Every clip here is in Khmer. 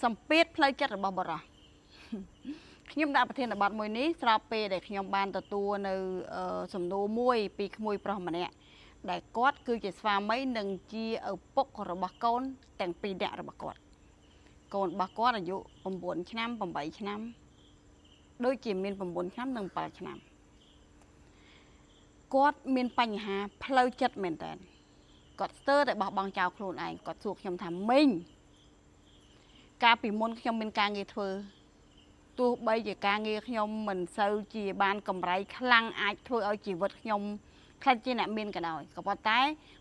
សម្ពាធផ្លូវចិត្តរបស់បុរសខ្ញុំដាក់ប្រធានបទមួយនេះស្របពេលដែលខ្ញុំបានទទួលនៅសំណួរមួយពីក្មួយប្រុសម្នាក់ដែលគាត់គឺជាស្វាមីនិងជាឪពុករបស់កូនទាំងពីរនាក់របស់គាត់កូនរបស់គាត់អាយុ9ឆ្នាំ8ឆ្នាំដូចជាមាន9ឆ្នាំនិង7ឆ្នាំគាត់មានបញ្ហាផ្លូវចិត្តមែនតើគាត់ស្ទើរតែបោះបង់ចោលខ្លួនឯងគាត់សួរខ្ញុំថាមីងកាលពីមុនខ្ញុំមានការងារធ្វើទោះបីជាការងារខ្ញុំមិនសូវជាបានកម្រៃខ្លាំងអាចធ្វើឲ្យជីវិតខ្ញុំខ្លាចជាអ្នកមានក៏ដោយក៏ប៉ុន្តែ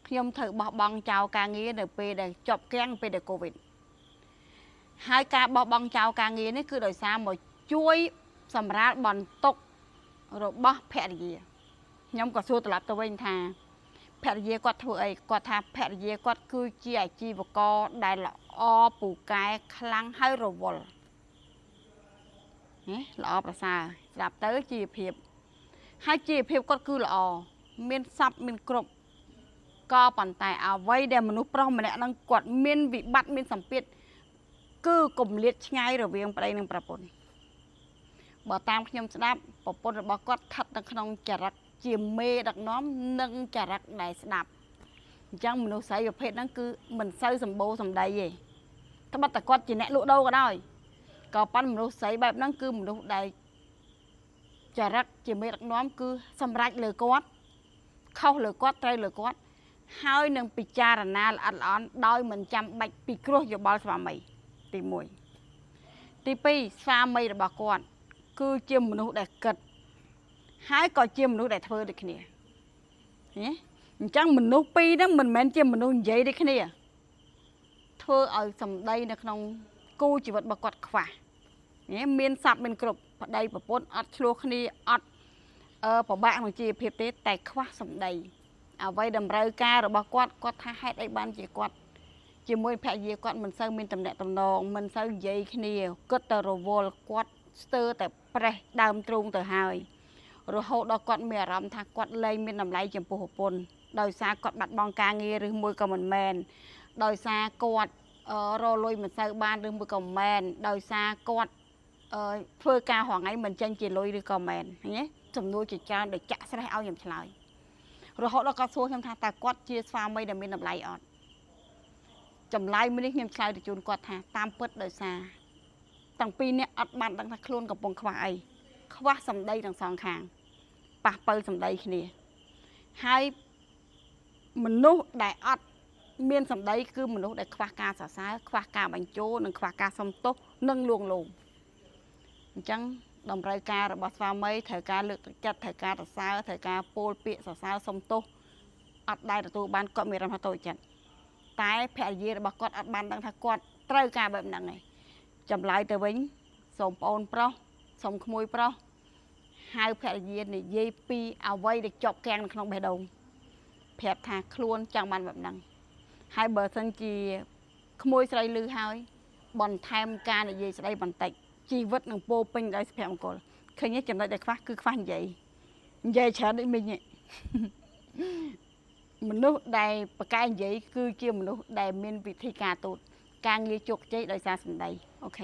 ខ្ញុំត្រូវបោះបង់ចោលការងារនៅពេលដែលជាប់គាំងពេលដែលកូវីដហើយការបោះបង់ចោលការងារនេះគឺដោយសារមកជួយសម្រាលបន្ទុករបស់ភរិយាខ្ញុំក៏សួរត្រឡប់ទៅវិញថាភរិយាគាត់ធ្វើអីគាត់ថាភរិយាគាត់គឺជាអាជីវករដែលល្អពូកែខ្លាំងហើយរវល់ណាល្អប្រសើរស្ដាប់ទៅជីវភាពហើយជីវភាពគាត់គឺល្អមានស័ព្ទមានគ្រប់ក៏ប៉ុន្តែអ្វីដែលមនុស្សប្រុសម្នាក់ហ្នឹងគាត់មានវិបត្តិមានសម្ពាធគឺគម្លាតឆ្ងាយរវាងប្តីនិងប្រពន្ធបើតាមខ្ញុំស្ដាប់ប្រពន្ធរបស់គាត់ស្ថិតនៅក្នុងចរិតជាមេដឹកនាំនិងចរិតដែលស្ដាប់អញ្ចឹងមនុស្សស្រីប្រភេទហ្នឹងគឺមិនសូវសម្បូរសម្ដីទេត្បិតតែគាត់ជាអ្នកលក់ដូរក៏ដោយក៏ប៉ុន្តែមនុស្សស្រីបែបហ្នឹងគឺមនុស្សដែលចរិតជាមេដឹកនាំគឺសម្រេចលើគាត់ខុសលើគាត់ត្រូវលើគាត់ហើយនឹងពិចារណាល្អិតល្អន់ដោយមិនចាំបាច់ពិគ្រោះយោបល់ស្វាមីទី1ទី2ស្វាមីរបស់គាត់គឺជាមនុស្សដែលគិតហើយក៏ជាមនុស្សដែលធ្វើដូចគ្នាណាអញ្ចឹងមនុស្សពីរហ្នឹងមិនមែនជាមនុស្សនិយាយដូចគ្នាធ្វើឲ្យសម្ដីនៅក្នុងគូជីវិតរបស់គាត់ខ្វះណាមានស័ព្ទមានគ្រប់ប្តីប្រពន្ធអត់ឆ្លោះគ្នាអត់ពិបាកក្នុងជីវភាពទេតែខ្វះសម្ដីអ្វីតម្រូវការរបស់គាត់គាត់ថាហេតុអីបានជាគាត់ជាមួយភរិយាគាត់មិនសូវមានតំណែងតំណងមិនសូវនិយាយគ្នាគិតតែរវល់គាត់ស្ទើរតែប្រេះដើមទ្រូងទៅហើយរហូតដល់គាត់មានអារម្មណ៍ថាគាត់លែងមានតម្លៃចំពោះប្រពន្ធដោយសារគាត់បាត់បង់ការងារឬមួយក៏មិនមែនដោយសារគាត់រកលុយមិនសូវបានឬមួយក៏មិនមែនដោយសារគាត់ធ្វើការរាល់ថ្ងៃមិនចេញជាលុយឬក៏មែនឃើញទេសំណួរជាច្រើនដែលចាក់ស្រេះឲ្យខ្ញុំឆ្លើយរហូតដល់គាត់សួរខ្ញុំថាតើគាត់ជាស្វាមីដែលមានតម្លៃអត់ចម្លើយមួយនេះខ្ញុំឆ្លើយទៅជូនគាត់ថាតាមពិតដោយសារទាំងពីរនាក់អត់បានដឹងថាខ្លួនកំពុងខ្វះអីខ្វះសម្ដីទាំងសងខាងប៉ះប៉ូវសម្ដីគ្នាហើយមនុស្សដែលអត់មានសម្ដីគឺមនុស្សដែលខ្វះការសរសើរខ្វះការបញ្ជោនិងខ្វះការសុំទោសនិងលួងលោមអញ្ចឹងតម្រូវការរបស់ស្វាមីត្រូវការលើកទឹកចិត្តត្រូវការសរសើរត្រូវការពោលពាក្យសរសើរសុំទោសអត់ដែលទទួលបានគាត់មានអារម្មណ៍ថាតូចចិត្តតែភរិយារបស់គាត់អត់បានដឹងថាគាត់ត្រូវការបែបហ្នឹងឯងចម្លើយទៅវិញសូមប្អូនប្រុសសូមក្មួយប្រុសហៅភរិយានិយាយពីអ្វីដែលជាប់គាំងនៅក្នុងបេះដូងប្រាប់ថាខ្លួនចង់បានបែបហ្នឹងហើយបើសិនជាក្មួយស្រីលឺហើយបន្ថែមការនិយាយស្ដីបន្តិចជីវិតនឹងពោពេញដោយសុភមង្គលឃើញទេចំណុចដែលខ្វះគឺខ្វះនិយាយនិយាយច្រើនដូចមីងឯង មនុស្សដែលប្រកែកនិយាយគឺជាមនុស្សដែលមានវិធីការទូតការងារជោគជ័យដោយសារសម្ដីOK